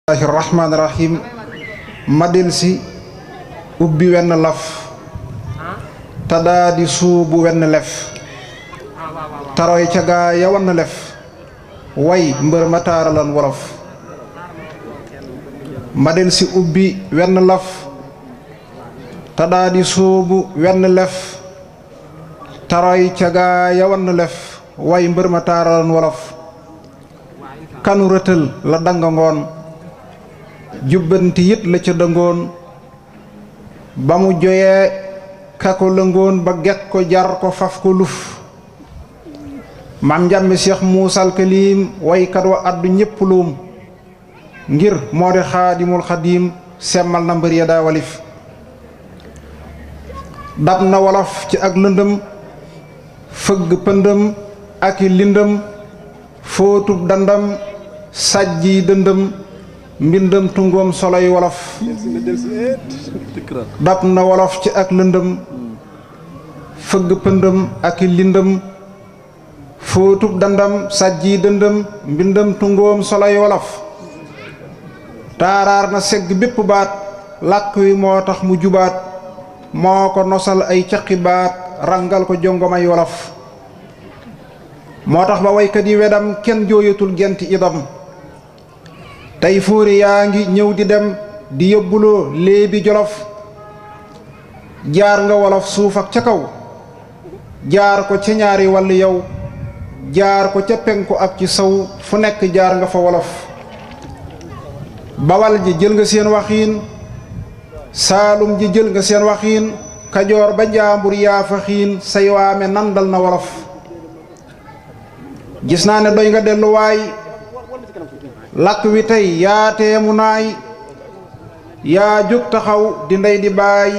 Bismillahirrahmanirrahim. Madil si ubbi wenn laf tada di suubu wenn lef taroy ca gaa ya wann lef way mbër ma taaralan wolof. Madil si ubbi wenn laf tada di suubu wenn lef taroy ca gaa ya wann lef way mbër ma taaralan wolof. Kanu rëtël la danga ngoon jubbanti yit la ca dëngoon ba mu joyee ka ko lëngoon ba gekk ko jar ko faf ko luf. Maam njàmmi Cheikh Muusal Kalim waykat wa addu ñépp luum ngir moo di xaadimul xadiim semmal na mbër ya daa walif. dab na wolof ci ak lëndëm fëgg pëndëm ak i lindëm fóotub dandam sajji dëndëm mbindam tungoom soloy wolof. dab na wolof ci ak lëndëm fëgg pëndëm ak i lindëm fóotub dandam sajji dëndëm mbindam tungoom soloy wolof. taaraar na segg bépp baat làkk wi moo tax mu jubaat moo ko nosal ay caqi baat rangal ko jongomay wolof. moo tax ba waykat yi wedam kenn jooyatul genti idam tey fóori yaa ngi ñëw di dem di yóbbuloo léebi jolof. jaar nga wolof suuf ak ca kaw jaar ko ca ñaari wàll yow jaar ko ca penku ak ci saw fu nekk jaar nga fa wolof. bawal ji jël nga seen waxiin saalum ji jël nga seen waxiin kajoor ba njaambur yaa fa xiin say waame nandal na wolof. gis naa ne doy nga delluwaay làkk wi tey yaa teemu naay yaa jóg taxaw di ndey di baay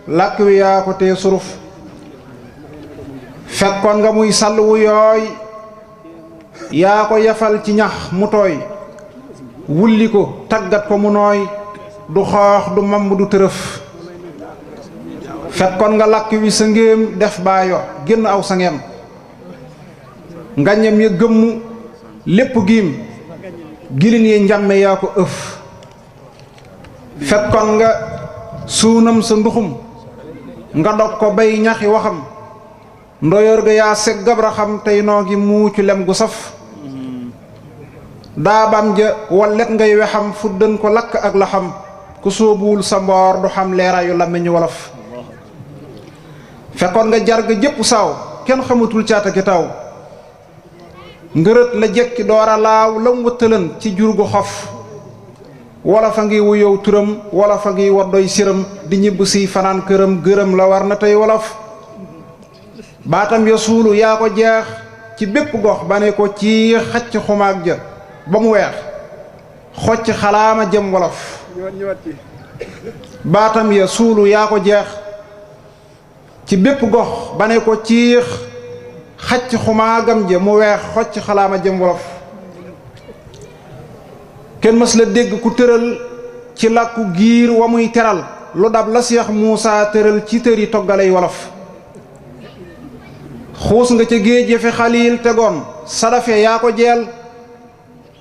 làkk wi yaa ko tee suruf. fekkoon nga muy sàll wu yooy yaa ko yafal ci ñax mu tooy wulli ko tàggat ko mu nooy du xoox du mamb du tërëf. fekkoon nga làkk wi sa ngéem def baayo génn aw sa ngeem ngañam ya gëmmu lépp giim gilin yi njàmme yaa ko ëf. fekkoon nga suunam sa nduxum nga dog ko bay ñaxi waxam ndoyoor ga yaa seg gabra xam tey noo ngi muucu lem gu saf. daabam ja wallet ngay wexam fuddan ko lakk ak la xam ku soobuwul sa mboor du xam leeraayu làmmiñu wolof. fekkoon nga jar ga jépp saaw kenn xamatul caata ki taw ngërët la jekki doora laaw lam wëttalan ci jur gu xof. wala fa ngi wuyow turam wala fa ngi woddoy siram di ñibb siy fanaan këram gërëm la war na tey wolof. baatam ya suulu yaa ko jeex ci bépp gox ba ne ko ci xacc xumaag ja ba mu weex xocc xalaama jëm wolof. baatam ya suulu yaa ko jeex ci bépp gox ba ne ko ciix xacc xumaagam ja mu weex xocc xalaama jëm wolof. kenn mës la dégg ku tëral ci làkku giir wa muy teral lu dab la Seex Muusaa tëral ci tëri toggalay wolof. xuus nga ca géej ya fi xaliil tegoon sadafe yaa ko jeel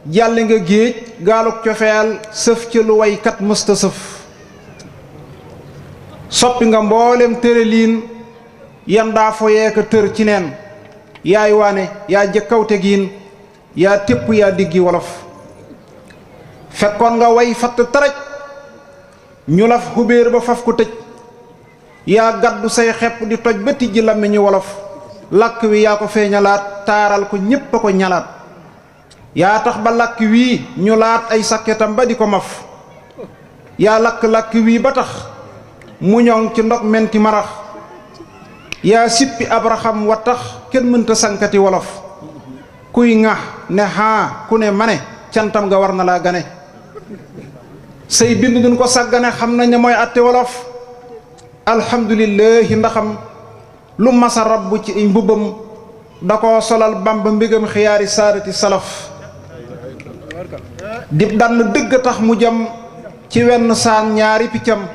jàll nga géej gaaluk cofeel sëf ca lu waykat mësta sëf. soppi nga mboolem tëraliin yan daa foyee ka tër ci neen yaay waane yaa jëkkaw tegiin yaa tépp yaa diggi wolof. fekkoon nga way fatt taraj ñu laf xubéer ba faf ko tëj yaa gaddu say xepp di toj ba tijji làmmiñu wolof. làkk wi yaa ko feeñalaat taaral ko ñépp a ko ñalaat yaa tax ba làkk wii ñu laat ay sakketam ba di ko maf. yaa lakk-làkk wii ba tax mu ñoŋ ci ndog menti marax yaa sippi abraxam wa tax kenn mënta sankati wolof. kuy ŋax ne haa ku ne mane cantam nga war na laa gane. say bind duñ ko sàggane xam nañ ne mooy atte wolof. alhamdulillahi ndaxam lu masa rabbu ci ay mbubbam da koo solal Bamba mbégam xiyaari saadati salaf. dib dann dëgg tax mu jam ci wenn saan ñaari piccam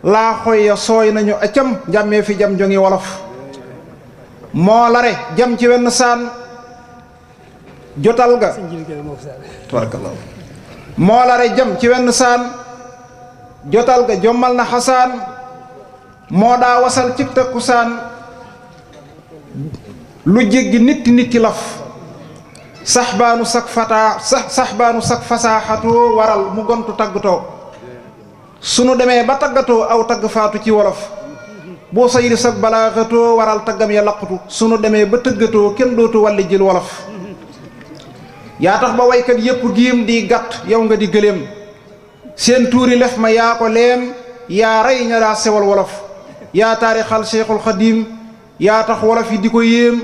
laa xoy ya sooy nañu acam njàmmee fi jam jongi wolof. moo lare jam ci wenn saan jotal ga tabarakallah moo la re jam ci wenn saan jotal ga jommal na xasaan moo daa wasal ci takkusaan lu jéggi nitti laf saxbaanu sak fasaaxatoo waral mu gontu taggatoo sunu demee ba taggatoo aw tagg faatu ci wolof boo sayri sag balaaxatoo waral taggam ya laqatu sunu demee ba tëggatoo kenn dootu walli jël wolof yaa tax ba waykat yépp giim di gàtt yow nga di gëléem seen tuuri lef ma yaa ko leem yaa rey ña daa sewal wolof yaa taarixal Seexul Xadiim yaa tax wolof yi di ko yéem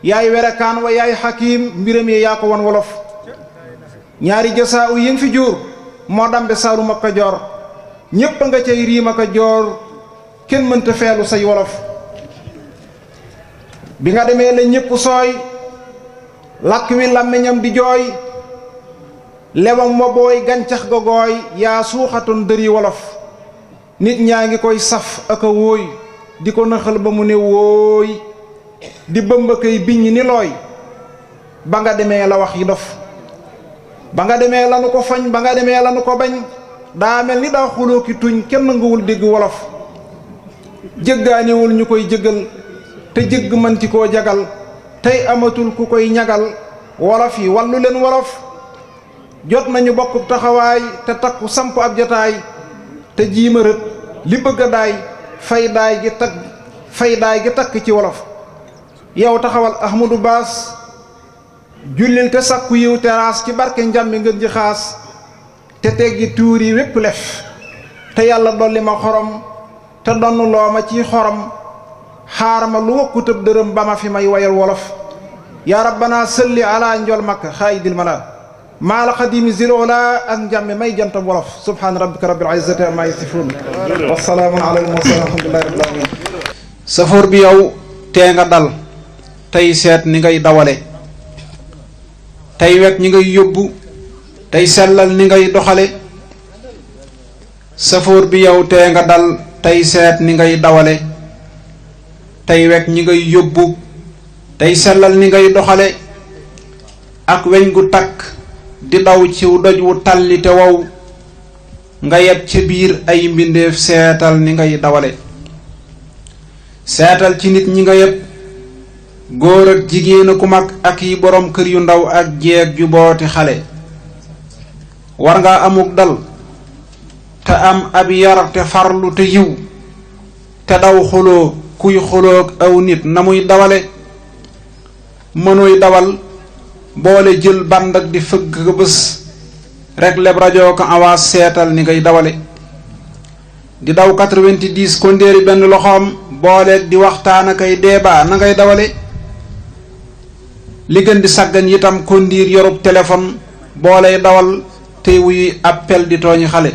yaay werekaan wa yaay xakiim mbiram yi yaa ko wan wolof ñaari jësaa u yëng fi jóor moo dambe Saalum ak Kajoor ñépp nga cay riim ak a joor kenn mënta feelu say wolof bi nga demee la ñépp sooy làkk wi làmmiñam di jooy lewam wa booy gàncax ga gooy yaa suuxatoon dëri wolof nit ñaa ngi koy saf ak a wóoy di ko nëxal ba mu ne wóoy di bëmba koy biññ ni looy ba nga demee la wax yi dof ba nga demee lanu ko fañ ba nga demee lanu ko bañ daa mel ni daa xuloo ki tuñ kenn nanguwul dégg wolof jëggaaniwul ñu koy jëggal te jëgg mën ci koo jagal tey amatul ku koy ñagal wolof yi wallu leen wolof jot nañu bokkub taxawaay te takku samp ab jotaay te jiima rët li bëgg a daay fay daay gi takk ci wolof yow taxawal Ahmadou Baas jullil te sakku yiw teraas ci barke njàmbi ngeen ji xaas te teggi tuur yi wépp lef te yàlla dolli ma xorom te donn loo ma ci xorom xaar ma lu wokku tëb dërëm ba ma fi may wayal wolof yaa rabbana salli ala njol makk xaayidil mala maala xadimi zilola ak njàmmi may jantam wolof subhaana rabbika rabbil izzati amma yasifun wa salaamun ala al mursalin alhamdulillahi rabbil alamin safoor bi yow tee nga dal tey seet ni ngay dawale tey wekk ñi ngay yóbbu tey sellal ni ngay doxale safoor bi yow tee nga dal tey seet ni ngay dawale tey wekk ñi ngay yóbbu tey sellal ni ngay doxale ak weñ gu takk di daw ciw doj wu talli te wow nga yeb ca biir ay mbindeef seetal ni ngay dawale seetal ci nit ñi nga yeb góor ak jigéen ku mag ak yi borom kër yu ndaw ak jeeg ju booti xale war nga amuk dal te am ab yar te farlu te yiw te daw xuloo kuy xuloog aw nit na muy dawale mënuy dawal boole jël bànd ak di fëgg ko bés rek leb rajo ko awaas seetal ni ngay dawale di daw 90 kondéeri benn loxoom booleeg di waxtaan akay débat na ngay dawale li gën di sàggan itam kondiir yorub téléphone booley dawal tey wuy appel di tooñi xale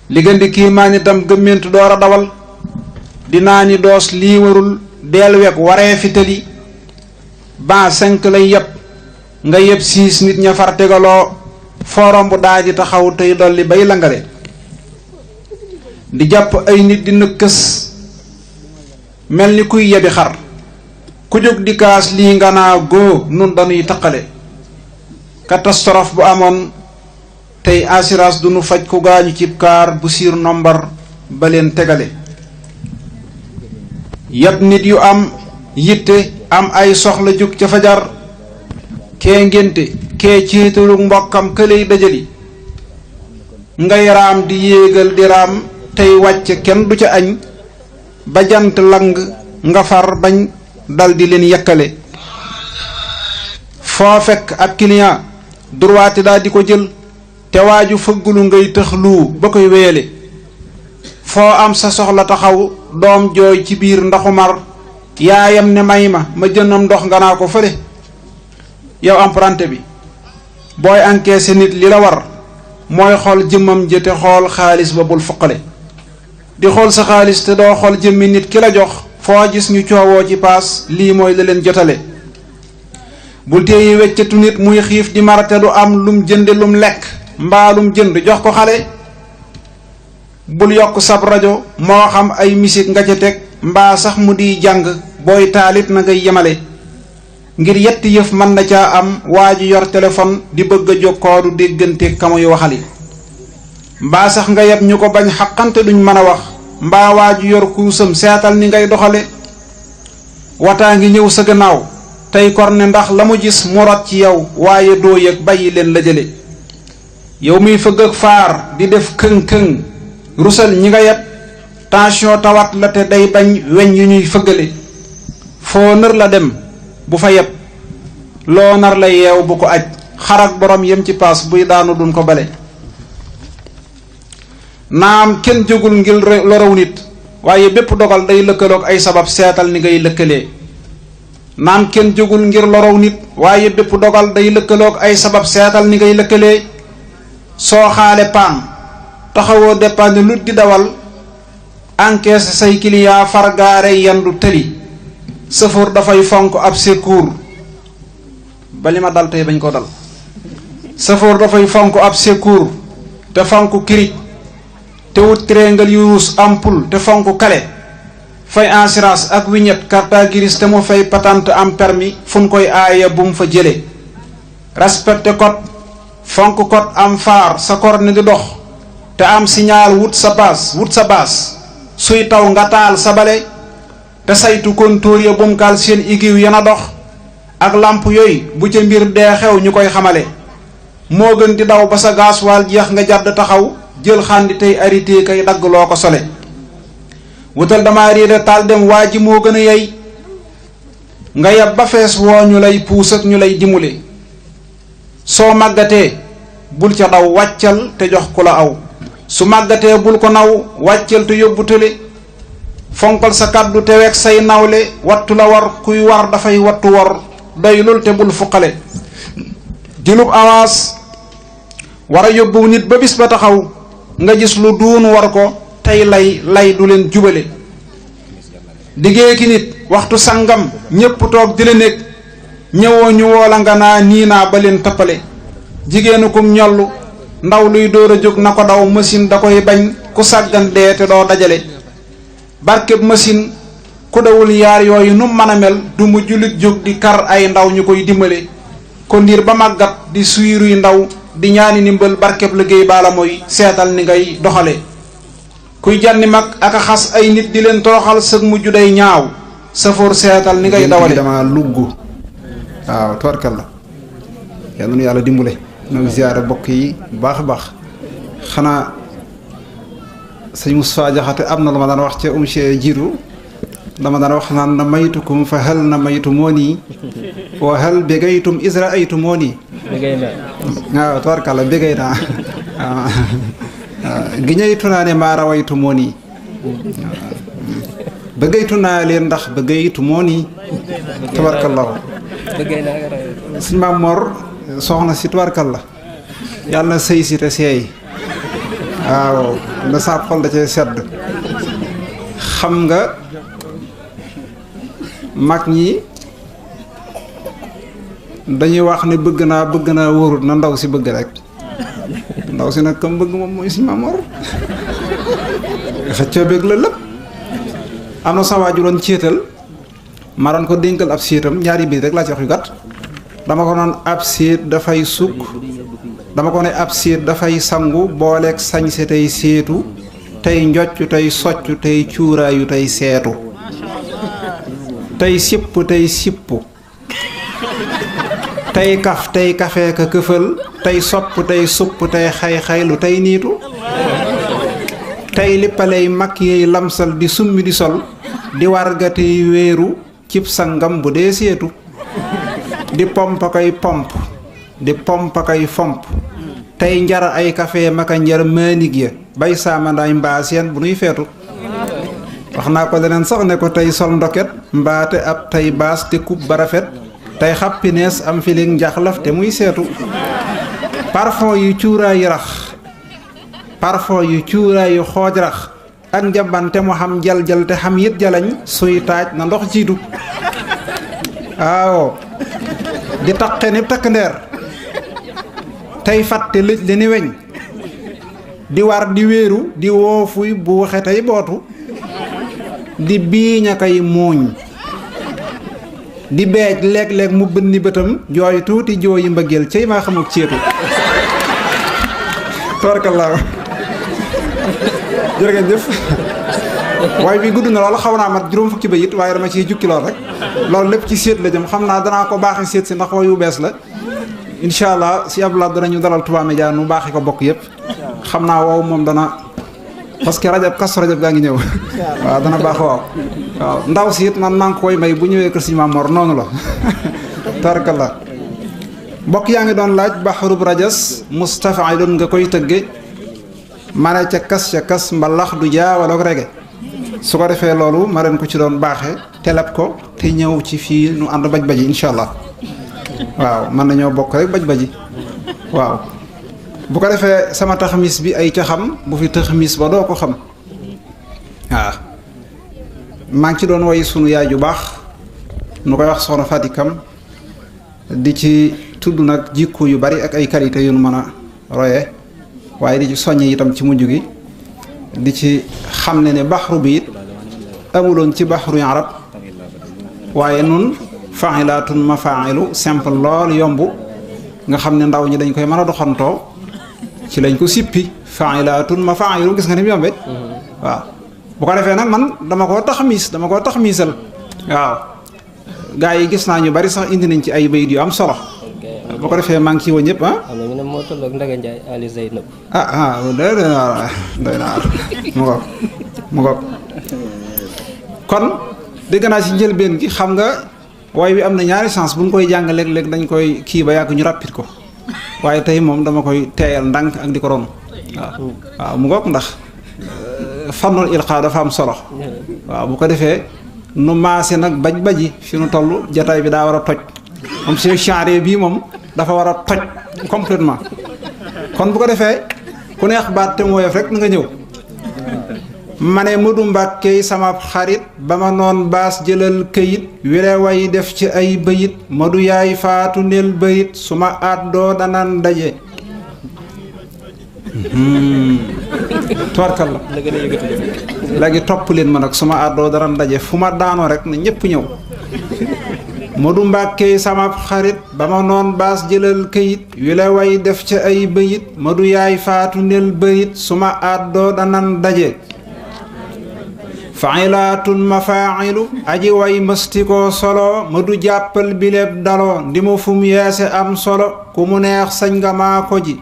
li gën di kiimaan itam gëmmentu door a dawal dinaa ni doos lii warul deel wek waree fi tëli ban 5 lay yeb nga yeb 6 nit ña far tegaloo forom bu daaji taxaw tey dolli bay langale di jàpp ay nit di nëkkës mel ni kuy yebi xar ku jóg di kaas lii nga naa góo nun dañuy taqale catastrophe bu amoon tey assurance du nu faj ku gaañu cib kaar bu siir nombar ba leen tegale yab nit yu am yitte am ay soxla jóg ca fajar kee ngénte kee ciitalu mbokkam këley dajali ngay raam di yéegal di raam tey wàcc kenn du ca añ ba jant lang nga far bañ dal di leen yekkale foo fekk ab client droite daa di ko jël te waaju fëggulu ngay tëxlu ba koy wéyale foo am sa soxla taxaw doom jooy ci biir ndaxu mar yaayam ne may ma jëndam ndox nga naa ko fële yow emprunté bi booy encaissé nit li la war mooy xool jëmmam jëte xool xaalis ba bul foqale di xool sa xaalis te doo xool jëmmi nit ki la jox foo gis ñu coowoo ci paas lii mooy la leen jotale bul téye weccatu nit muy xiif di marate du am lum jënde lum lekk mbaa lum jënd jox ko xale bul yokk sab rajo moo xam ay misik nga ca teg mbaa sax mu di jàng booy taalit na ngay yemale ngir yetti yëf mën na caa am waa ji yor téléphone di bëgg a jokkoo du déggante kamuy waxali mbaa sax nga yeb ñu ko bañ xaqante duñ mën a wax mbaa waa ji yor kuusam seetal ni ngay doxale wataa ngi ñëw sa gannaaw tey korne ndax la mu gis mu rot ci yow waaye doo yëg bàyyi leen la jële yow miy fëgg ak faar di def këng-këng rusal ñi nga yeb tension tawat la te day bañ weñ yu ñuy fëggale foo nër la dem bu fa yeb loo nar la yeew bu ko aj xarak borom yem ci paas buy daanu duñ ko bale naam kenn jógul ngir loraw nit waaye bépp dogal day lëkkaloog ay sabab seetal ni ngay lëkkalee naam kenn jógul ngir loraw nit waaye bépp dogal day lëkkaloog ay sabab seetal ni ngay lëkkalee soo xaale paan taxawoo dépanne lut di dawal encaisse say client fargaare yandu tëli sëfoor dafay fonk ab secours ba li ma dal tey bañ ko dal sëfoor dafay fonk ab secours te fonk kirij te wut triangle yu ruus ampoule te fonk kale fay assurance ak vignette carte grise te mu fay patente am permis fu ñu koy aaya bu mu fa jële respecté code fonk code am faar sa corne di dox te am signal wut sa baas suy taw nga taal sa bale te saytu kontóor ya bum kaal seen igiw yana dox ak làmp yooyu bu ca mbir dee xew ñu koy xamale moo gën di daw ba sa gaaswaal jeex nga jàdd taxaw jël xàndi tey arité kay dagg loo ko sole wutal dama réere taal dem waa ji moo gën a yey nga yeb ba fees woo ñu lay puus ak ñu lay dimule soo màggatee bul ca daw wàccal te jox ku la aw su màggatee bul ko naw wàccal te yóbbu tële fonkal sa kàddu te weeg say nawle wattu la war kuy war dafay wattu war doylul te bul fuqale jëlub avance war a yóbbu nit ba bis ba taxaw nga gis lu duun war ko tey lay du leen jubale diggee ki nit waxtu sangam ñépp toog di la nekk ñëwoo ñu woola nga naa nii naa ba leen tappale jigéenu kum ñollu ndaw luy dóor a jóg na ko daw machine da koy bañ ku sàggan dee te doo dajale barkeb machine ku dawul yaar yooyu nu mën a mel du mu jullit jóg di kar ay ndaw ñu koy dimbale ko ndiir ba màggat di suyruy ndaw di ñaani ndimbal barkeb liggéey baala mooy seetal ni ngay doxale kuy jànni mag ak a xas ay nit di leen toroxal sëg mujj day ñaaw safoor seetal ni ngay dawale dama lugg waaw tubarkal la yàlla nu yàlla dimbale noo ziyaare bokk yi baax a baax xanaa sëñ Moustapha Jaxate am na lu ma daan wax ca monsieur jiitu dama daan wax naan na maytukum fa hal na maytu moo nii wa hal bégaytum isra aytu moo nii waaw tubarkalla bégay naa waaw giñaytu naa ne maa rawaytu moo nii bëggaytu naa leen ndax bëggaytu moo nii tubarkallahu suñ maam Mor soxna si tubarkalla yàlla na sëy si te seey waaw na saab xol da cee sedd xam nga mag ñi dañuy wax ne bëgg naa wóorut na ndaw si bëgg rek ndaw si nag kam bëgg moom mooy si Mamor xëccoo bëgg la lépp am na sa waaju doon céetal ma doon ko dénkal ab séetam ñaari biir rek laa ci wax yu gàtt dama ko noon ab séet dafay sukk dama ko ne ab séet dafay sangu booleeg sañse tey séetu tey njocc tey socc tey cuuraayu tey seetu tey sipp tey sippu tey kaf tey kafee ka këfal tey sopp tey supp tey xay-xaylu tey niitu tey lippalay mag yeey lamsal di summi di sol di warga tey wéeru cib sangam bu dee seetu di pomp kay pomp di pomp kay fomp tey njar ay kafe maka njar maanig ya bay saamandaay mbaa seen bu nuy feetu wax naa ko leneen sax ne ko tey sol ndoket mbaate ab tey baas te kub ba rafet tey xappinees am filig njaxlaf te muy seetu parfum yu cuuraay rax parfum yu cuuraay yu xooj rax ak njambante mu xam jal-jal te xam yit jalañ suy taaj na ndox jiitu waaw di taqe ni takk ndeer tey fàtte lëj li ni weñ di war di wéeru di woofuy bu waxe tey bootu di biiña kay muuñ di beej léeg-léeg mu bënni bëtam jooy tuuti jooyi mbëggeel cey maa xamuk ceetu tabarakallah jërëjëf waaye bi gudd na loolu xaw naa mat juróom fukki bayit waaye dama ciy jukki lool rek loolu lépp ci séet la jëm xam naa danaa ko baaxee séet si ndax way yu bees la incha allah si Abdoulaye danañu dalal Touba Média nu baaxee ko bokk yëpp xam naa wow moom dana parce que rajab kas rajab gaa ngi ñëw waaw dana baax waaw ndaw si it man maa ngi koy may bu ñëwee kër si Maam Mor noonu la tabarakallah mbokk yaa ngi doon laaj baxrub rajas mustafailun nga koy tëgge mane ca kas mbalax du jaa wala ko rege su ko defee loolu ma leen ko ci doon baaxee teleb ko te ñëw ci fii nu ànd baj baji incha allah waaw mën nañoo bokk rek baj baji waaw bu ko defee sama taxamis bi ay ca xam bu fi taxamis ba doo ko xam waaw maa ngi ci doon way sunu yaay ju baax nu koy wax soxna Fatikam di ci tudd nag jikko yu bari ak ay qualité yu nu mën a roye waaye di ci soññe itam ci mujj gi di ci xam ne baxru bi it amuloon ci baxru yu arab waaye nun fa'ilatun mafaa'ilu simple lool yomb nga xam ne ndaw ñi dañ koy mën a doxantoo ci lañ ko sippi fa'ilatun mafaa'ilu gis nga ni mu yombe waaw bu ko defee nag man dama koo taxmiisal waaw gaa yi gis naa ñu bari sax indi nañ ci ay bayit yu am solo bu ko defee maa ngi ci woon ñëpp ah. am na ñu ne moo tolloog Ndaga Ndiaye Ali Zeynab. doy na mu ngoog kon dégg naa ci njëlbeen gi xam nga waaye bi am na ñaari chance bu ñu koy jàng léeg-léeg dañ koy kii ba yàgg ñu rapide ko waaye tey moom dama koy teeyal ndànk ak di ko ron waaw mu ngoog ndax fannul ilqaa dafa am solo waaw bu ko defee nu maase nag baji fi nu toll jataay bi daa war a toj moom si chanre bii moom dafa war a toj complètement kon bu ko defee ku neex baat te mu woyof rek na nga ñëw ma ne Modou Mbàkke sama xarit ba ma noon baas jëlal këyit wile way def ci ay bëyit Modou yaay faatu nel bëyit su ma àddoo danan daje tubarkalla léegi topp leen ma nag su ma àddoo danan daje fu ma daanoo rek na ñépp ñëw Modou Mbàkke sama xarit ba ma noon baas jëlal këyit wile way def ci ay bëyit Modou yaay faatu nel bëyit su ma àddoo danan daje fa'ilatun mafaa'ilu aji way mastikoo solo ma du jàppal biléb daloo ndi mu fum yeese am solo ku mu neex sañ nga maa ko ji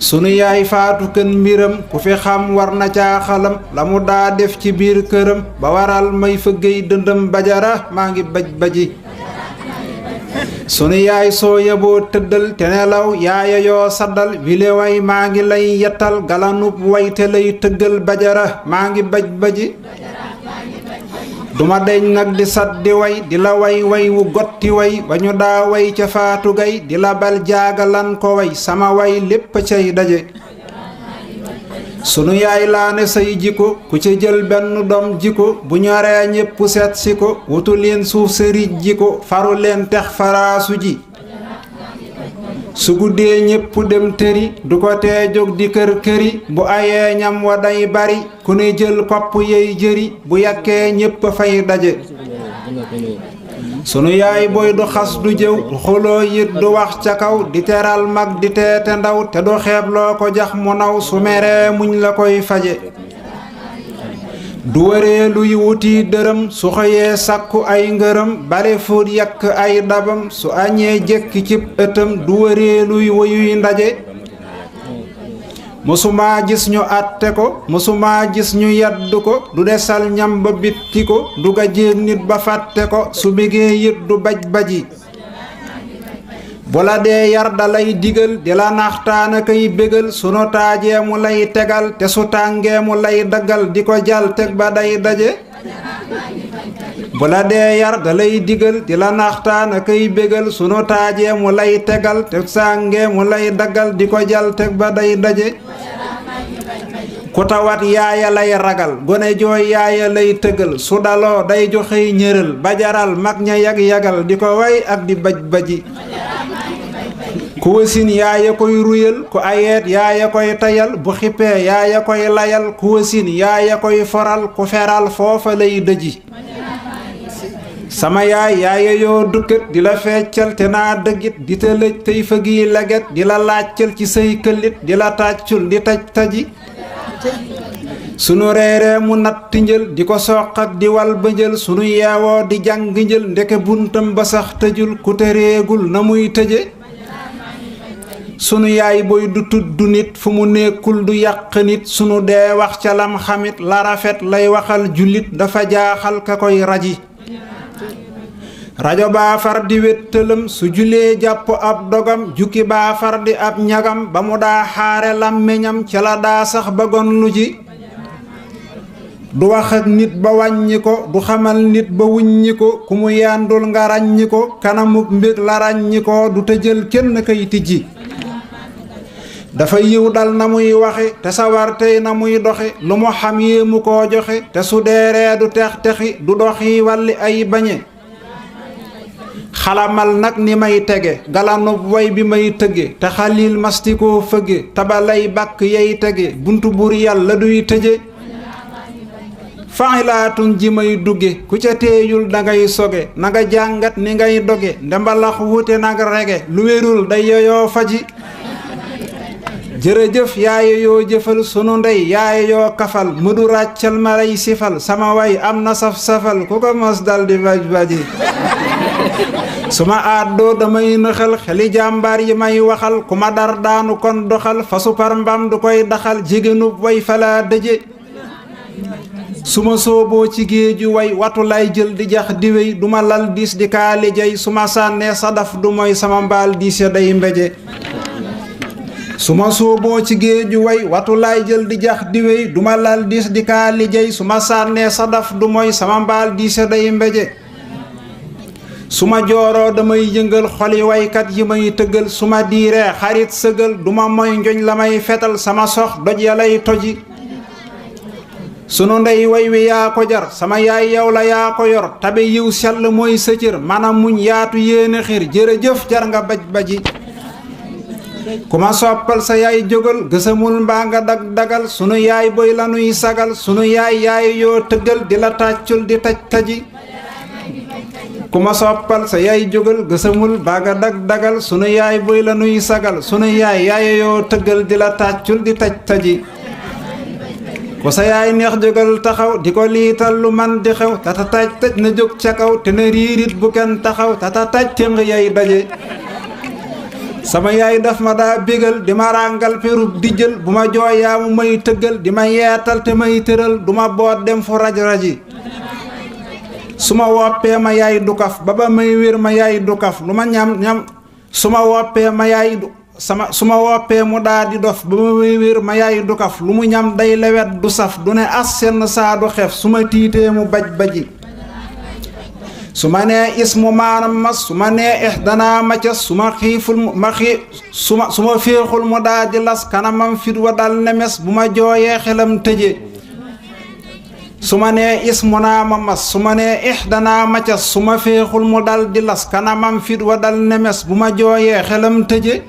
sunu yaay faatu kën mbiram ku fi xam war na caaxalam la mu daa def ci biir këram ba waral may fëggey dëndëm bajara maa ngi baj baji sunu yaay soo yeboo tëddal te nelaw yaaya yoo saddal wile way maa ngi lay yettal galanub way te lay tëggal bajara maa ngi baj baji duma deñ nag di sat di way di la way way wu gotti way ba ñu daa way ca faatu gay di la bal jaagalan ko way sama way lépp cay daje sunu yaay laa ne say jiko ku ci jël benn doom jiko bu ñoree ñépp seet si ko wutu leen suuf sëriñ jiko faru leen tex faraasu ji su guddee ñépp dem tëri du ko tee jóg di kër këri bu ayee ñam wa day bari ku ne jël kopp yey jëri bu yàkkee ñépp fay daje sunu yaay booy du xas du jëw du xuloo yit du wax ca kaw di teral mag di teete ndaw te du xeeb loo ko jax mu naw su meree muñ la koy faje du wëree luy wuti dërëm su xëyee sàkku ay ngërëm bale fóot yàkk ay dabam su añee jekki cib ëttam du wëree luy woyuy ndaje mësumaa gis ñu àtte ko mësumaa gis ñu yedd ko du desal ñam ba bitti ko du ga jéeg nit ba fàtte ko su bégee yit du baj baji bu la dee yar da lay digal di la naxtaana kay bégal su nu taajee mu lay tegal te su tàngee mu lay daggal di ko jal teg ba day daje bu la dee yar da lay digal di la naxtaana kay bégal su nu taajee mu lay tegal te sàngee mu lay daggal di ko jal teg ba day daje ku tawat yaaya lay ragal gone jooy yaaya lay tëgal su daloo day joxey ñëral ba jaral mag ña yag-yagal di ko way ak di baj baji ku wasin yaaya koy ruyal ku ayeet yaaya koy tayal bu xippee yaaya koy layal ku wasin yaaya koy foral ku feral foofa lay dëji sama yaay yoo dukkat di la feccal te naa dëggit di te lëj tey fëggi leget di la laajcal ci say këllit di la tàccul di taj taji sunu reeree mu natt njël di ko soqat di wal ba njël sunu yeewoo di jàng njël ndeke buntam ba sax tëjul ku te réegul na muy tëje sunu yaay booy du tudd nit fu mu nekkul du yàq nit sunu dee wax ca lam xamit la rafet lay waxal jullit dafa jaaxal ka koy raji rajo baa far di wéttalam su julee jàpp ab dogam jukki baa far di ab ñagam ba mu daa xaare làmmiñam ca la daa sax ba gon lu ji du wax ak nit ba wàññi ko du xamal nit ba wuññi ko ku mu yandul nga ràññi ko kanamuk mbég la ràññi ko du tëjël kenn kay tijji dafa yiw dal na muy waxe te sawar tey na muy doxe lu mu xam yéemu koo joxe te su deeree du tex texi du doxi walli ay bañe xalamal nag ni may tege galanub way bi may tëgge te xalil mastikoo fëgge tabalay bàkk yey tege buntu bur yàlla duy tëje faxilaatun ji may dugge ku ca teeyul dangay soge nanga jàngat ni ngay doge ndembalax wute nag rege lu wérul day yoyoo faji jërëjëf yaaye yoo jëfal sunu ndey yaaye yoo kafal mudu ràccal ma lay sifal sama way am na saf-safal ku ko mos dal di baj baji suma àddoo damay nëxal xeli jàmbaar yi may waxal ku ma dar daanu kon doxal fa supar mbam du koy daxal jigéenub way falaa dëje suma sooboo ci géeju way watu lay jël di jax di wéy duma lal diis di kaali jay suma sànnee sadaf du mooy sama mbaal diis ya day mbeje suma sooboo ci géeju way watu lay jël di jax di wéy duma lal diis di kaali jay suma sànnee sadaf du mooy sama mbaal diis ya day mbeje suma jooroo damay yëngal xoli waykat yi may tëggal suma diiree xarit sëgal duma moy njoñ la may fetal sama sox doj ya lay toji sunu ndey way wi yaa ko jar sama yaay yow la yaa ko yor tabe yiw sell mooy sa cër maanaam muñ yaatu yéene xir jërëjëf jar nga baj baji ku ma soppal sa yaay jógal gësamul mbaa nga dag dagal sunu yaay boy la nuy sagal sunu yaay yoo tëggal di la tàccul di taj taji ku ma soppal sa yaay jógal gësamul mbaa nga dag dagal sunu yaay boy la nuy sagal sunu yaay yoo tëggal di la tàccul di taj taji ku sa yaay neex jógal taxaw di ko liital lu man di xew tata taj taj na jóg ca kaw te na riirit bu kenn taxaw tata taj téng yay daje sama yaay daf ma daa bégal di ma ràngal perub di jël bu ma jooyaa mu may tëggal di ma yeetal te may tëral du ma boot dem fu raj-raji su ma woppee ma yaay du kaf ba may wér ma yaay du kaf lu ma ñam su ma woppee ma yaay du su ma woppee mu daa di dof ba ma may wér ma yaay du kaf lu mu ñam day lewet du saf du ne as senn saa du xef su ma tiitee mu baj baji su ma nee ismu maanam mas su ma nee danaa ma cas su ma xiiful ma su ma féexul mu daa di las kanamam fit wa dal nemes bu ma jooyee xelam tëje su ma nee ismu naa ma mas su ma nee danaa ma cas su ma féexul mu dal di las kanamam fit wa dal nemes bu ma jooyee xelam tëje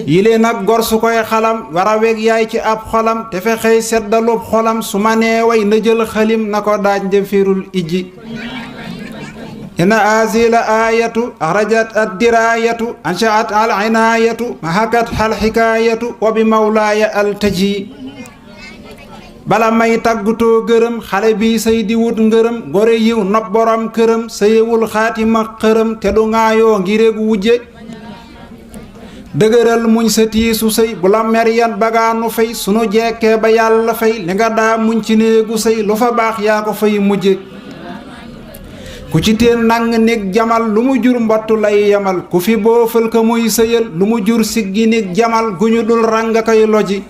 yile nag gor su koy xalam war a weg yaay ci ab xolam te fexey seddalub xolam su ma nee way na jël xalim na ko daaj njëfirul ijji ina azila ayatu axrajat ad dirayatu anshaat al inayatu mahakat xal xikaayatu wa bi mawlaaya al taji bala may tàggutoo gërëm xale bi say di wut ngërëm gore yiw nopp borom këram sayewul xaatima xërëm te du ŋaayoo ngiréeg wujje dëgëral muñ sa tiisu sëy bu la mer yan bagaanu fay sunu jekkee ba yàlla fay li nga daa muñ ci néegu sëy lu fa baax yaa ko fay mujje ku ci teen nang nig jamal lu mu jur mbottu lay yamal ku fi boofal ko muy sëyal lu mu jur siggi nig jamal gu ñu dul ràng koy loji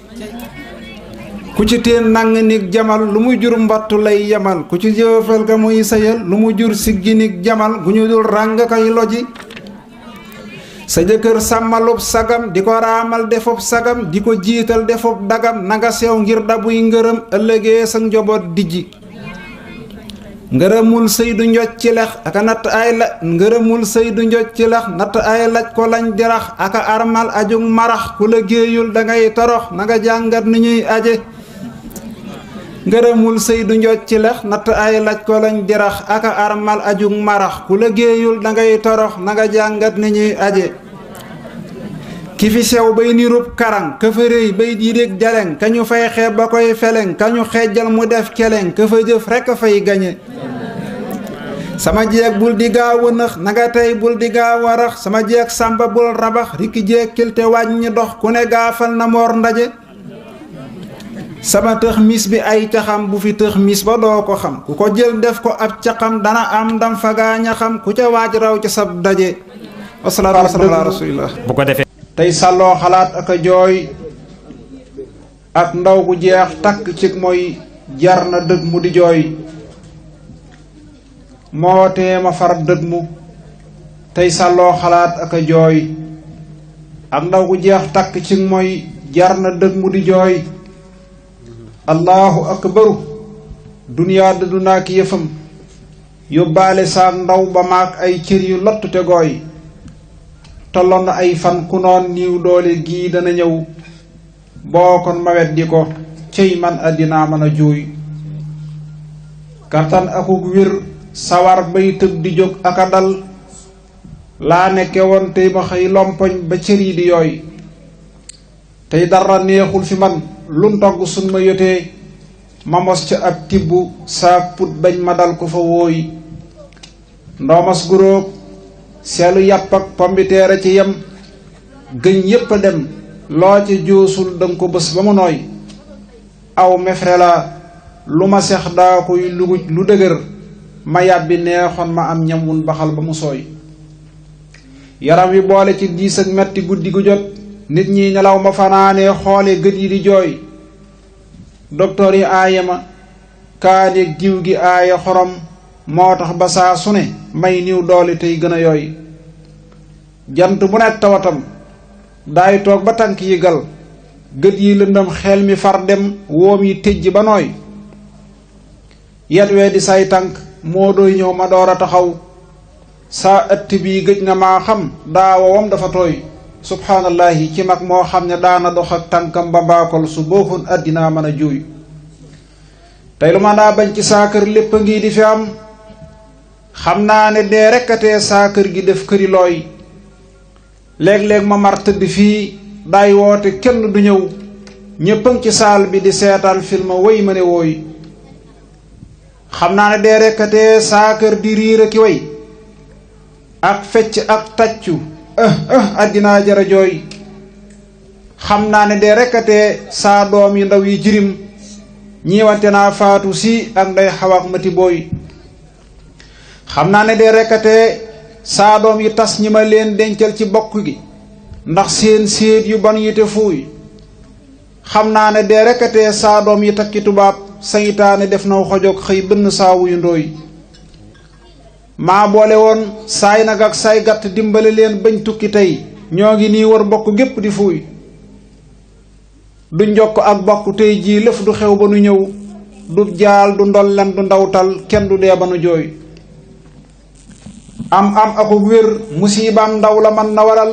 ku ci teen nang nig jamal lu mu jur mbottu lay yamal ku ci boofal ko muy sëyal lu mu jur siggi nig jamal gu ñu dul ràng koy loji sa jëkkër sàmmalub sagam di ko raamal defub sagam di ko jiital defub dagam nanga sew ngir dabuy ngërëm ëllëgee sa njaboot dijji ngërëmul sëy du njoj ci lex aka natt ay la ngërëmul sëy du njoj ci lex natt ay laj ko lañ dirax aka armal ajug marax ku la géeyul dangay torox nanga jàngat ni ñuy aje ngërëmul sëy du njooj ci lex natt ay laj ko lañ dirax aka armal ajug marax ku liggéeyul dangay torox nanga jàngat ni ñuy aje ki fi sew bay nirub karang ka fa rëy bay diiréeg jaleng ka ñu fay xeeb ba koy feleng ka ñu xeejal mu def keleng ka fa jëf rekk a fay gañe sama jeeg bul di gaaw a nëx nanga tey bul di gaaw a rax sama jeeg sàmba bul rabax rikki jeeg kilte wàññi dox ku ne gaafal na moor ndaje sama tëx mis bi ay caxam bu fi tëx mis ba doo ko xam ku ko jël def ko ab caqam dana am ndam fa gaaña xam ku ca waaj raw ca sab daje wasalaatu wasalaam ala rasulillah bu ko defee tey sàlloo xalaat ak a jooy ak ndaw gu jeex takk cig mooy jar na dëgg mu di jooy moo tee ma far dëgg mu tey sàlloo xalaat ak a jooy ak ndaw gu jeex takk cig mooy jar na dëgg mu di jooy allahu akbaru duniyaa dëddu naa ki yëfam yóbbaale saak ndaw ba maak ay cër yu lottu te gooy tolloon na ay fan ku noon niiw doole gii dana ñëw boo kon ma weddi ko cey man àddinaa mën a juuy kattan akuk wir sawar bay tëb di jóg aka dal laa nekke woon tey ma xëy lompoñ ba cër yi di yooy tey dara neexul fi man lum togg sun ma yotee ma mos ca ab tibb saak put bañ ma dal ko fa wóoy ndoomas guróog seelu yàpp ak pombiteer a ci yem gëñ yépp a dem loo ca joosul danga ko bés ba mu nooy aw mefre la lu ma sex daa koy luguj lu dëgër ma yàbbi neexoon ma am ñam wun baxal ba mu sooy yaram wi boole ci diis ak metti guddi gu jot nit ñi nelaw ma fanaanee xoole gët yi di jooy doktoor yi aaye ma kaaneeg diw gi aaye xorom moo tax ba saa su ne may niw doole tey gën a yooy jant bu nekk tawatam daay toog ba tànk yi gal gët yi lëndëm xel mi far dem woom yi tëjj ba nooy yet wee di say tànk moo doy ñëw ma door a taxaw saa ëtt bii gëj na maa xam daa wowam dafa tooy subhaanallahi ci mag moo xam ne daana dox ak tànkam ba mbaakol su booxun àddinaa mën a juuy tey lu ma daa bañ ci saa kër lépp a ngi di fi am xam naa ne dee rekkatee saa kër gi def këri looy léeg-léeg ma mar tëdd fii daay woote kenn du ñëw ñéppam ci saal bi di seetaan film woy ma ne wooy xam naa ne dee rekkatee saa kër di riir a ki way ak fecc ak tàccu àddinaa jara jooy xam naa ne dee rekkatee saa doom yi ndaw yi jirim ñiiwante naa faatu si ak nday xawaak mati booy xam naa ne dee rekkatee saa doom yi tas ñi ma leen dencal ci bokk gi ndax seen séet yu bon yi te fuuy xam naa ne dee rekkatee saa doom yi takki tubaab saytaane def na xojog xëy bënn saawu yu ndooy maa boole woon saay nag ak saay gàtt dimbale leen bañ tukki tey ñoo ngi nii war bokk gépp di fuuy du njokk ak bokk tey jii lëf du xew ba nu ñëw du jaal du ndolleen du ndawtal kenn du dee ba nu jooy am akuk wér musibaam ndaw la man na waral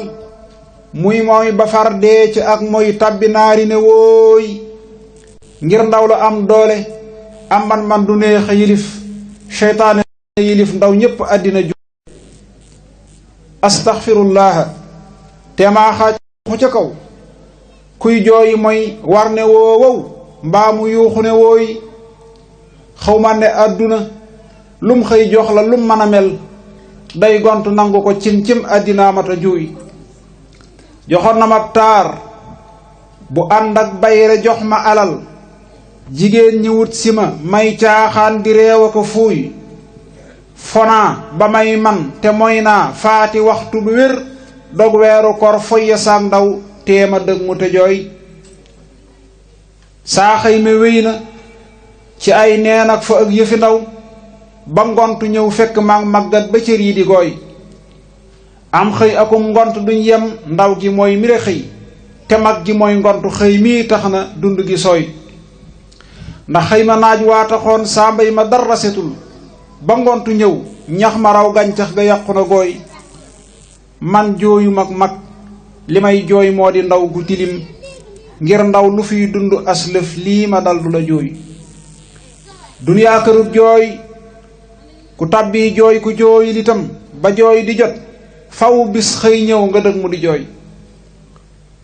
muy mooy ba far dee ci ak mooy tàbbi naari ne wooy ngir ndaw la am doole am man du neex a yilif seytaane yilif ndaw ñépp àddina ju astaxfirullaha te maa xaaj xu ca kaw kuy jooyi mooy war ne woowow mbaa mu yuuxu ne wooy xaw ma ne àdduna lum xëy jox la lum mën a mel day gont nangu ko cim àddinaa mata juuy joxoon na ma taar bu ànd ak bayre jox ma alal jigéen ñi wut si ma may caaxaan di reew a ko fuuy fonaa ba may man te moy naa faati waxtu bu wér dog weeru kor foyya saak ndaw téema dëgg mu te jooy saa xëy me wéy na ci ay neen ak fa ak yëfi ndaw ba ngont ñëw fekk maag màggat ba cër yi di gooy am xëy akum ngont duñ yem ndaw gi mooy mire xëy te mag gi mooy ngont xëy mii tax na dund gi sooy ndax xëy ma naaj waa taxoon saa mbay ma dara setul ba ngontu ñëw ñax ma raw gàncax ga yàqu na gooy man jooyu mag li may jooy moo di ndaw gu tilim ngir ndaw lu fiy dund aslëf lii ma dal du la jooy duniyaa kërub jooy ku tàbbi jooy ku jooy litam ba jooy di jot faw bis xëy ñëw nga dëg mu di jooy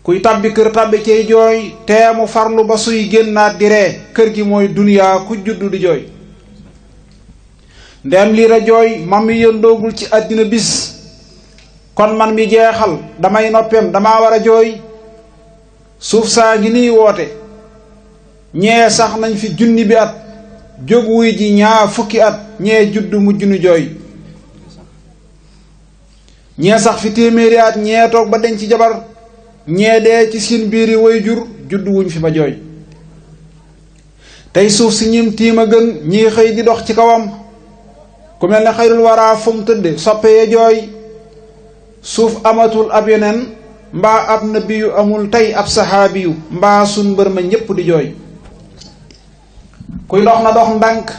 kuy tàbbi kër tàbbi cay jooy teemu farlu ba suy génnaat di ree kër gi mooy duniyaa ku juddu di jooy ndem liir a jooy man mi yëndoogul ci àddina bis kon man mi jeexal damay noppeem dama war a jooy suuf saa ngi nii woote ñee sax nañ fi junni bi at jóg wuy ji ñaar fukki at ñee judd mujj nu jooy ñee sax fi téeméeri at ñee toog ba denc jabar ñee dee ci seen biiri way jur judd wuñ fi ba jooy tey suuf si ñim tiim a gën ñii xëy di dox ci kawam ku mel ne xayrul waraa fu mu tëdd soppee jooy suuf amatul ab yeneen mbaa ab nabiyu amul tey ab saxaabiyu mbaa sun mbër ma ñépp di jooy kuy dox na dox ndànk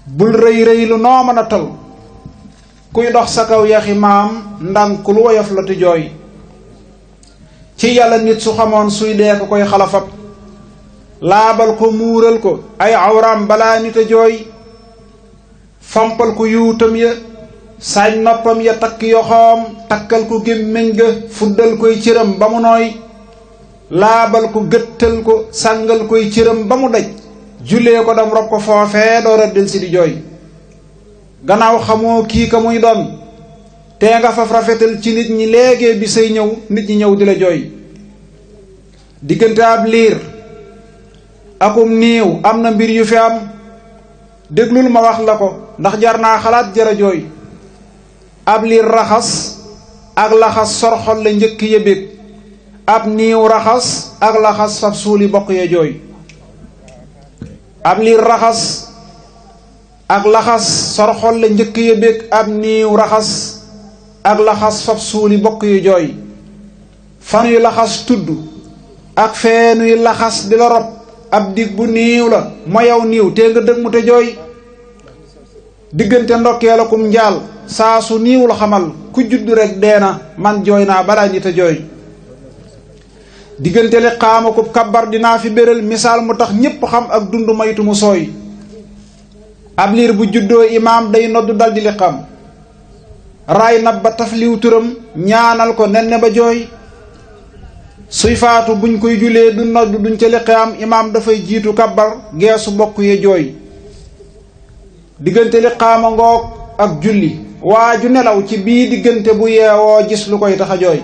bul rëy rëy lu noo mën a tol kuy dox sa kaw yaxi maam ndànk lu woyof la ti jooy ci yàlla nit su xamoon suy dee ko koy xalafab laabal ko muural ko ay awraam balaa nit a jooy fompal ko yuutam ya saaj noppam ya takk yoxoom takkal ko gémmiñ ga fuddal koy cëram ba mu nooy laabal ko gëttal ko sàngal koy cëram ba mu daj jullee ko dam rob ko foofee doora del si di jooy gannaaw xamoo kii ka muy doon te nga faf rafetal ci nit ñi léegi bi say ñëw nit ñi ñëw di la jooy diggante ab liir akum niiw am na mbir yu fi am déglul ma wax la ko ndax jar naa xalaat jara jooy ab liir raxas ak laxas sorxol la njëkk yëbéeg ab niiw raxas ak laxas fab suuli bokk ya jooy ab liir raxas ak laxas sorxol la njëkk yëbéeg ab niiw raxas ak laxas fab suuli bokk yu jooy fanuy laxas tudd ak feenuy laxas di la rob ab dig bu niiw la moyaw niiw te nga dëg mu te jooy diggante ndokkee la kum njaal saa su niiw la xamal ku judd rek deena man jooy naa balaa nit a jooy diggante li xaama kub kabar dinaa fi béral misaal mu tax ñépp xam ak dund maytu mu sooy ab liir bu juddoo imaam day noddu dal di li xam raay nab ba tafliw turam ñaanal ko nenne ba jooy suy faatu buñ koy julee du noddu duñ ca liqaam imaam dafay jiitu kabar geesu bokk ye jooy diggante liqaama ngoog ak julli waa ju nelaw ci bii diggante bu yeewoo gis lu koy tax a jooy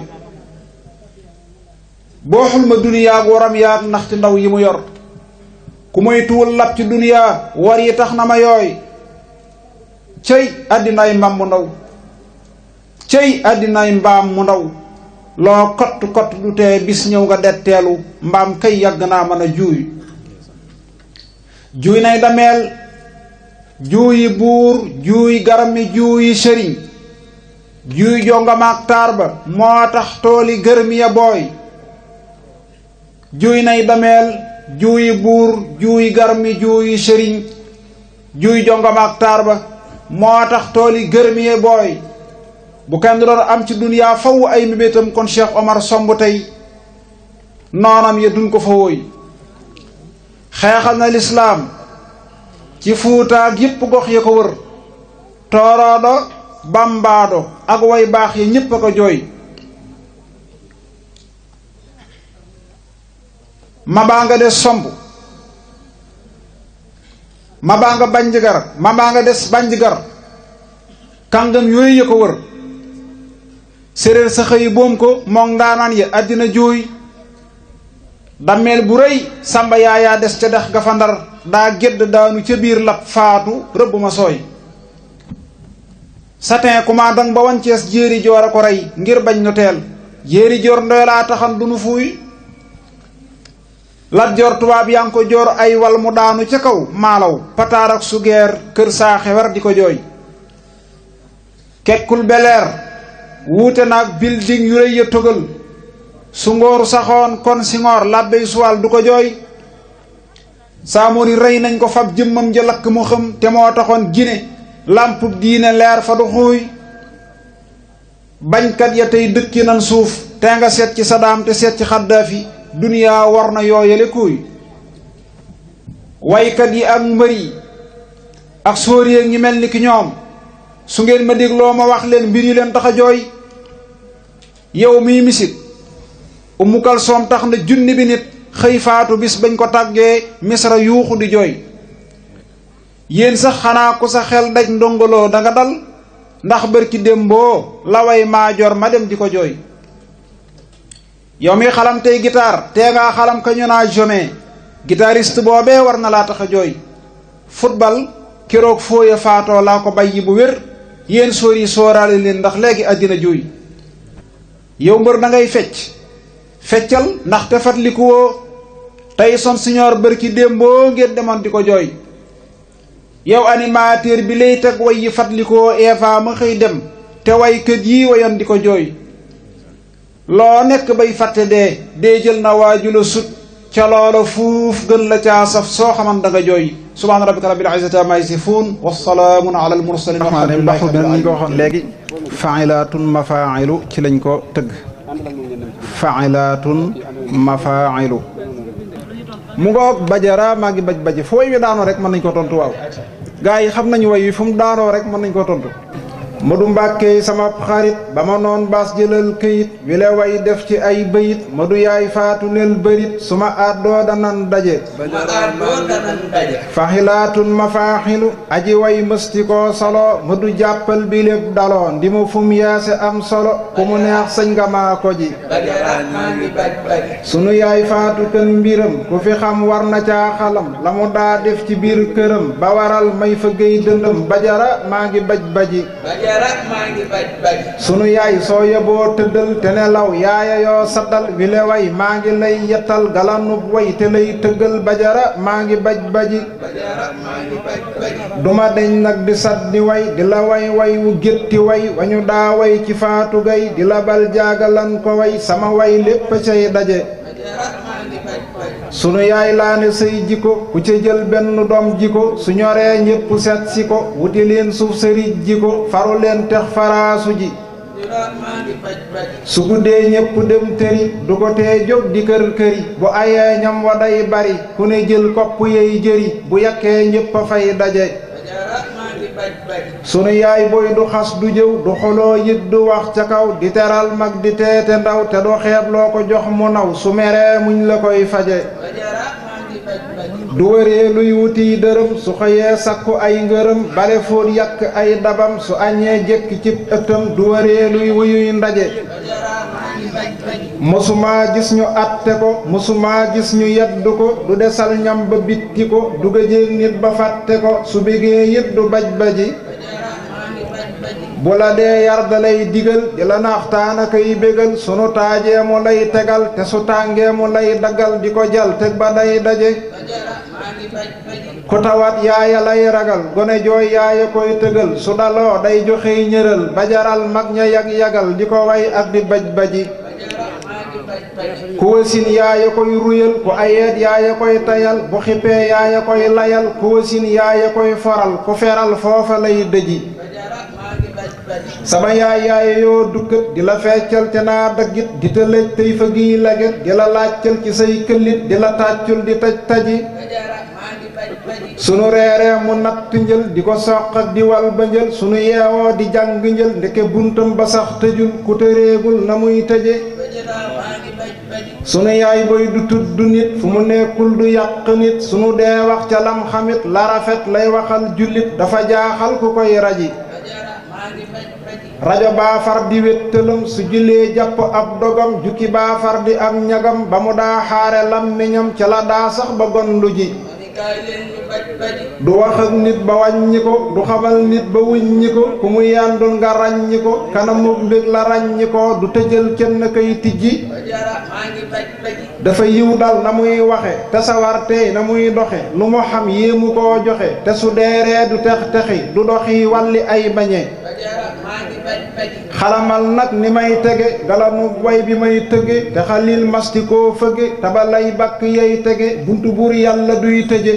boo xul ma duniyaag waram yaag ndaxti ndaw yi mu yor ku moy tuwul lab ci duniyaa war yi tax na ma yooy cëy àddinaay mbaam mu ndaw cëy àddinaay mbaam mu ndaw loo kott kott du tee bis ñëw nga detteelu mbaam kay yàgg naa mën a juuy juuy nay dameel juuyi buur juuy garami juuyi sëriñ juuy jongamaak taar ba moo tax tooli gërmi ya booy juuy nay dameel juuyi buur juuy garmi juuyi sëriñ juuy jongamaak taar ba moo tax tooli gërmi ya booy bu kenn doon am ci duniyaa faw ay mébétam kon Cheikh Omar somb tey noonam ya duñ ko fa wooy xeexal na lislaam ci fuutaak yépp gox ya ko wër tooroodo bambaado ak way baax ya ñépp a ko jooy mabaa nga des somb mabaa nga banjigar mabaa nga des banjigar kàngam yooyu ya ko wër séréer sa xëy boom ko moom ndaanaan ya àddina jooy dammeel bu rëy sàmba yaayaa des ca dex ga fa ndar daa gedd daanu ca biir lab faatu rëbb ma sooy satin commandant ba wancees jéeri joor a ko rey ngir bañ nu teel jéeri joor ndoylaa taxan du nu fuuy lat joor tubaab yaa ngi ko joor ay wal mu daanu ca kaw maalaw pataar ak sugeer kër saaxe war di ko jooy kekkul beleer wuute naag building yu rëy ya togal su ngooru saxoon kon si ngoor làbbey suwal du ko jooy saamori rey nañ ko fab jëmmam ja lakk mu xam te moo taxoon Gine làmpub diine leer fa du xuuy bañkat ya tey dëkki nan suuf te nga seet ci Sadaam te seet ci Xaddaafi duniyaa war na yooyale kuuy waykat yi ak mbër yi ak sóoriyee ñi mel ni ki ñoom su ngeen ma dégloo ma wax leen mbir yi leen tax a jooy. yow mii misit Umu Kalsoom tax na junni bi nit xëy faatu bis bañ ko tàggee misra yuuxu di jooy. yéen sax xanaa ku sa xel daj ndongoloo da nga dal ndax bërki démboo la way maajoor ma dem di ko jooy. yow mi xalam tey guitare tee ngaa xalam ka ñu naa jome guitariste boobee war na laa tax a jooy. football keroog fooye faatoo laa ko bayyi bu wér yéen sóori sóoraale leen ndax léegi àddina juuy. yow mbër da ngay feccal ndax te fatliku woo tey son siñoor bërki démboo ngeen demoon di ko jooy. yow animateur bi lay teg way yi fatlikoo Eva ma xëy dem te way kët yi wayoon di ko jooy. loo nekk bay fàtte dee jël na waaju la sut ca loola fuuf gën la caa saf soo xaman da nga jooy. subhaana rabbika rabbil izzati ammaa yasifuun wa salaamun ala al mursaliin ndox bi ñu ko waxoon léegi fa'ilaatun mafaa'ilu ci lañ ko tëgg fa'ilaatun mafaa'ilu mu ngoog bajara maa ngi baji fu way wi daanoo rek mën nañ ko tontu waaw gaa yi xam nañu way wi fu mu daanoo rek mën nañ ko tontu. Madu Mbàkke sama xarit ba ma noon baas jëlal këyit wi le way def ci ay bëyit Madu yaay faatu nel bërit su ma àddoo danan daje faxilaatun mafaaxilu aji way mësti koo solo Madu jàppal bi lépp daloo ndi mu fum yaase am solo ku mu neex sëñ nga maa ko ji sunu yaay faatu kën mbiram ku fi xam war na caa xalam la mu daa def ci biir këram ba waral may fa géy dëndëm bajara maa ngi baji sunu yaay soo yeboo tëddal te nelaw yaaya yoo saddal wile way maa ngi lay yettal galanub way te lay tëggal bajara maa ngi baji duma deñ nag di sat di way di la way wu gétti way wañu daa way ci faatu gay di la bal jaagalan ko way sama way lépp cay daje sunu yaay laa ne say jiko ku ca jël benn doom jiko su ñoree ñépp set si ko wuti leen suuf sëriñ jiko faru leen tex faraasu ji su guddee ñépp dem tëri du ko tee jóg di kër këri bu ayee ñam wa day bari ku ne jël kopp yey jëri bu yàkkee ñépp a fay daje sunu yaay booy du xas du jëw du xoloo yit du wax ca kaw di teral mag di teete ndaw te du xeeb loo ko jox mu naw su meree muñ la koy faje du wëree luy wuti dërëm su xëyee sakku ay ngërëm bale fóot yàq ay dabam su añee jekki cib ëttam du wëree luy wuyuy ndaje mësumaa gis ñu atte ko mësumaa gis ñu yeddu ko du desal ñam ba bitti ko du gëjéeg nit ba fàtte ko su bégee yit du baji bu la dee yar da lay digal di la naxtaan ak ay bégal sunu taajee mu lay tegal te su tàngee mu lay daggal di ko jal teg ba day daje ku tawat yaaya lay ragal gone jooy yaaya koy tëgal su daloo day joxey ñëral ba jaral mag ña yag-yagal di ko way ak di baji ku wasin yaaya koy ruyal ku ayeet yaaya koy tayal bu xippee yaaya koy layal ku wasin yaaya koy foral ku feral foofa lay dëji sama yaaya yoo dukkat di la feccal te naa daggit di te lëj tey fa giy laget di la laajcal ci say këllit di la tàccul di taji sunu reeree mu natt njël di ko soq ak di wal ba njël sunu yeewoo di jàng njël ndeke buntam ba sax tëjul ku tëreegul na muy tëje sunu yaay boy du tudd nit fu mu nekkul du yàq nit sunu dee wax ca lam xamit la rafet lay waxal jullit dafa jaaxal ku koy raji rajo baa far di wéttalam su julee jàpp ab dogam jukki baa far di am ñagam ba mu daa xaare lammiñam ca la daa sax ba gondu ji du wax ak nit ba wàññi ko du xamal nit ba wuññi ko ku mu yàndul nga ràññi ko kanamu mbég la ràññi ko du tëjal kenn kay tijji dafa yiw dal na muy waxe te sawar tey na muy doxe lu mu xam yéemu koo joxe te su deeree du tex-texi du doxi walli ay bañe xalamal nag ni may tege galanu way bi may tëge te xalil masti koo fëge te ba lay bakk yey tege buntu buur yàlla duy tëje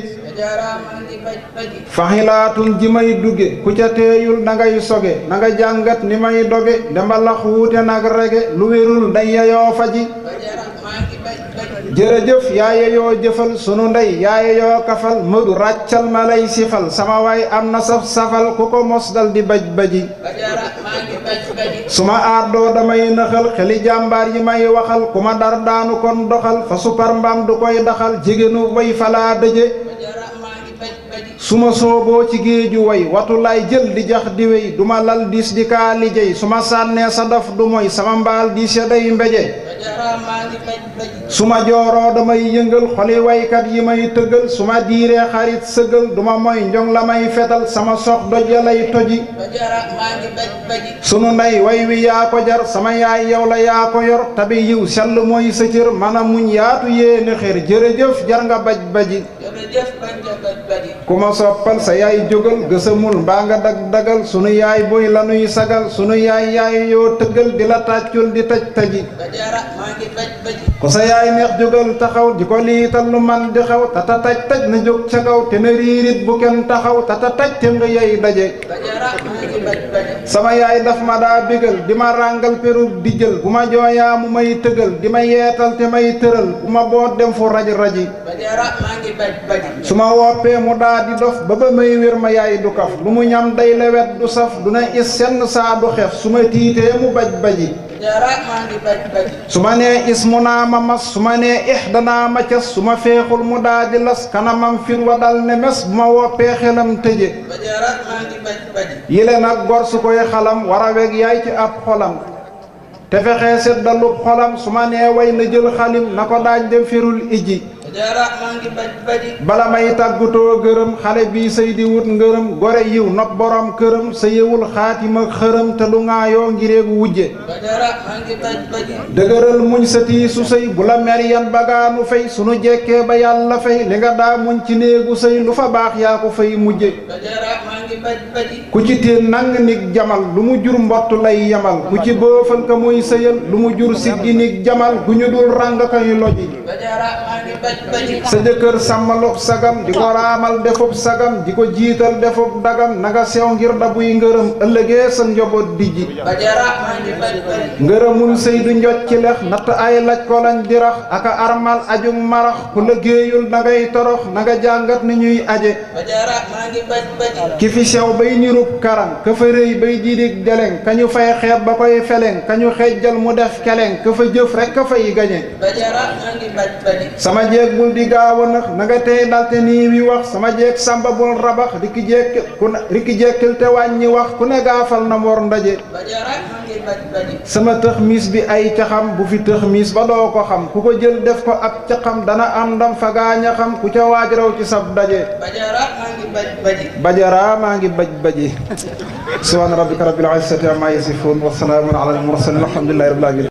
faxilaatun ji may dugge ku ca teeyul na ngay soge na nga jàngat ni may doge ndembalax wuute nag rege lu wérul day yayoo faji jërëjëf yaaye yoo jëfal sunu ndey yaaye yoo kafal Modou ràccal ma lay sifal sama waay am na saf safal ku ko mos dal di baj baji suma aardoo damay nëxal xeli jàmbaar yi may waxal ku ma dar daanu kon doxal fa supar mbaam du koy daxal jigéenu way falaa dëje suma sooboo ci géeju way watu lay jël di jax di wey duma lal diis di kaa lijey suma sànnee sa daf du moy sama mbaal diis ya day mbeje suma jooroo damay yëngal xoli waykat yi may tëggal suma diiree xarit sëggal duma moy njong la may fetal sama sox doj ya lay toji sunu ndey way wi yaa ko jar sama yaay yow la yaa ko yor tabi yiw sell mooy sa cër mana muñ yaatu yéene xër jërëjëf jar nga baj baji ku ma soppal sa yaay jógal gësamul mbaa nga dag dagal sunu yaay boy lanuy sagal sunu yaay yaay yoo tëggal di la tàccul di taj taji ku sa yaay neex jógal taxaw di ko liital lu man di xaw tata taj taj na jóg ca kaw te na riirit bu kenn taxaw tata taj te nga yey daje sama yaay daf ma daa bégal di ma ràngal perub di jël bu ma jooyaa mu may tëgal di ma yeetal te may tëral bu ma boot dem fu raj raji su ma woppee mu daa di dof ba may wér ma yaay du kaf lu mu ñam day lewet du saf du na is senn saa du xef su ma tiitee mu baj baji su ma nee is mu naa ma mas su ma nee danaa ma cas su ma feexul mu daa di las kanamam fit wa dal ne mes bu ma woppee xelam tëje yile nag gor su koy xalam war a weg yaay ci ab xolam te fexee seddalub xolam su ma nee way na jël xalim na ko daaj dem firul ijji bala may tàggutoo gërëm xale bii sëy di wut ngërëm gore yiw nopp borom këram sa yewul xaatima xërëm te du ŋaayoo ngireegu wujje dëgëral muñ sa tiisu sëy bu la mer yan bagaanu fay sunu jekkee ba yàlla fay li nga daa muñ ci néegu sëy lu fa baax yaa ko fay mujje ku ci teen nang nig jamal lu mu jur mbott lay yamal ku ci boofal ka muy sëyal lu mu jur siggi nig jamal gu ñu dul ràng kañu loji sa jëkkër sàmmalub sagam di ko raamal defub sagam di ko jiital defub dagam naga sew ngir dabuy ngërëm ëllëgee sa njaboot dijji ngërëmul sëy du njot ci lex natt ay laj ko lañ dirax aka armal ajug marax ku liggéeyul nagay torox naga jàngat ni ñuy aje ki fi sew bay nirub karan ka fa rëy bay jiidig deleng kañu fay xeeb ba koy feleng kañu xejjal mu def keleng ka fa jëf rek ka fay gañe sama jeeg bul di gaaw a nax na nga tey dalte nii wi wax sama jeeg samba bul rabax rikki jekkil te wàññi wax ku ne gaafal na mor ndaje sama tëx miis bi ay caxam bu fi tëx miis ba doo ko xam ku ko jël def ko ak caxam dana am ndam fa gaaña xam ku ca waaj raw ci sab daje bajara maa ngi baj baji subhaana rabbika rabbil izzati amma yasifun wa salaamun ala al mursalin alhamdulillahi rabbil alamin